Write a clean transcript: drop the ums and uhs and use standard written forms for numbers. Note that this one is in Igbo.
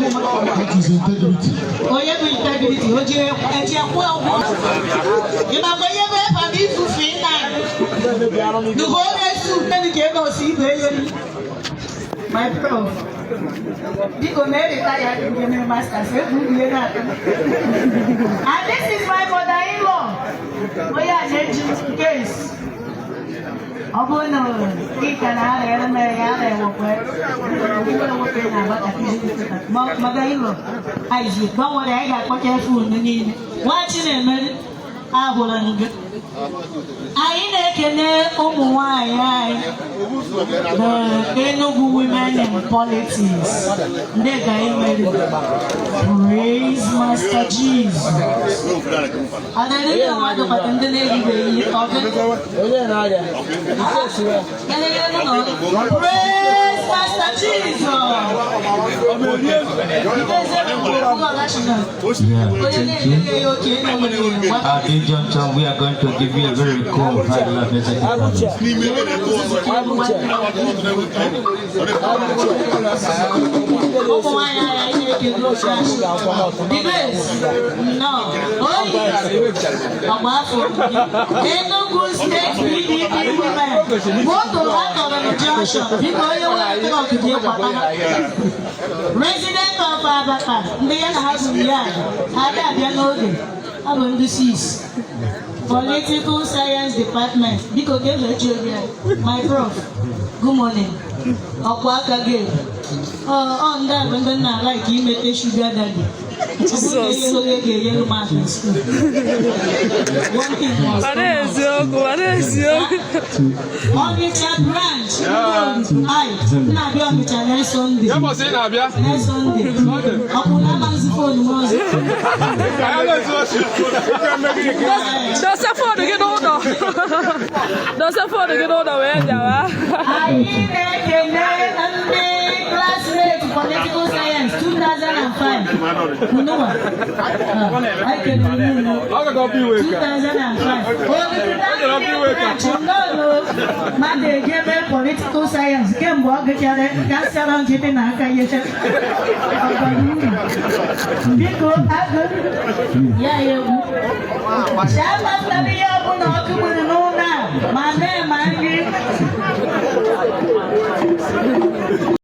That is integrity. Onye bụ integrity, o ji eji akwụ ụgwọ. Ịmakwa ihe bụ ebe bụ ifufe nna nugo onye su ndị ka ego osi ibe elu. My prof, biko na retire ndị mere masters egwu ihe na-ata. And this is my mother-in-law, onye a na-eji case. Ọ bụrụ na ị ka na-arịa ere mere ya ara ewekwe ndị nwoke na-agba mother-in-law Isaac, gbanwere anyị ga-akpọcha efe unu niile. Nwa Chinemere, ahụrụ m gị. Anyị na-ekene ụmụ nwanyị anyị, the Enugu Women in Politics, ndị ga emeri. Praise Master Jesus. Adịrị mmadụ maka ndị na-eribeghị ọgụ. Onye na-arịa? Praise Master Jesus. Yeah, thank you. At this juncture, we are going to give you a very cool title of executive. Ụmụ nwanyị anyị na-ekele otu asị. The Grace, nnọọ. Oyi, ọgba afọ Enugu State PDP Women. Moto ha tọrọ na junction. Biko, onye nwere truck ji kwata ha. Resident of Abakpa, ndị ya na ha bụ ya, ha ga-abịa n'oge. Ha bụ ndị sis. Political Science Department. Biko, ga-efe obi anyị. My prof, good morning. Ọkwa aka gị. Ọ ndị a bụ ndị nna like imete sugar daddy. Ọ bụrụ na enyego gị ga-enyere m aka school. One thing must Ọ come out. na-eziokwu, ọ na-eziokwu. Onitsha branch. Ai, na-abịa Onitsha next Sunday. Ya bọsị ị na-abịa. Next Sunday. Ọ bụ na amaghịzi phone m ọzọ. Anyị na-ezu oshi. Dose phone gị n'ụlọ. Dose phone gị n'ụlọ wee bịawa. Anyị na-ekene ndị classmate political science 2005. Unu anyị kelere unu. Ọ ga-agọpụ iwe ka. 2005. Branch nnọọ mmadụ ejebe political science kemgbe ọ gụchara gasara nkịtị na aka ya ọbara uru. Biko, agụ ya egwu chamatara ihe ọbụla ọkụ gburu n'ụlọ a ma mee ma nri.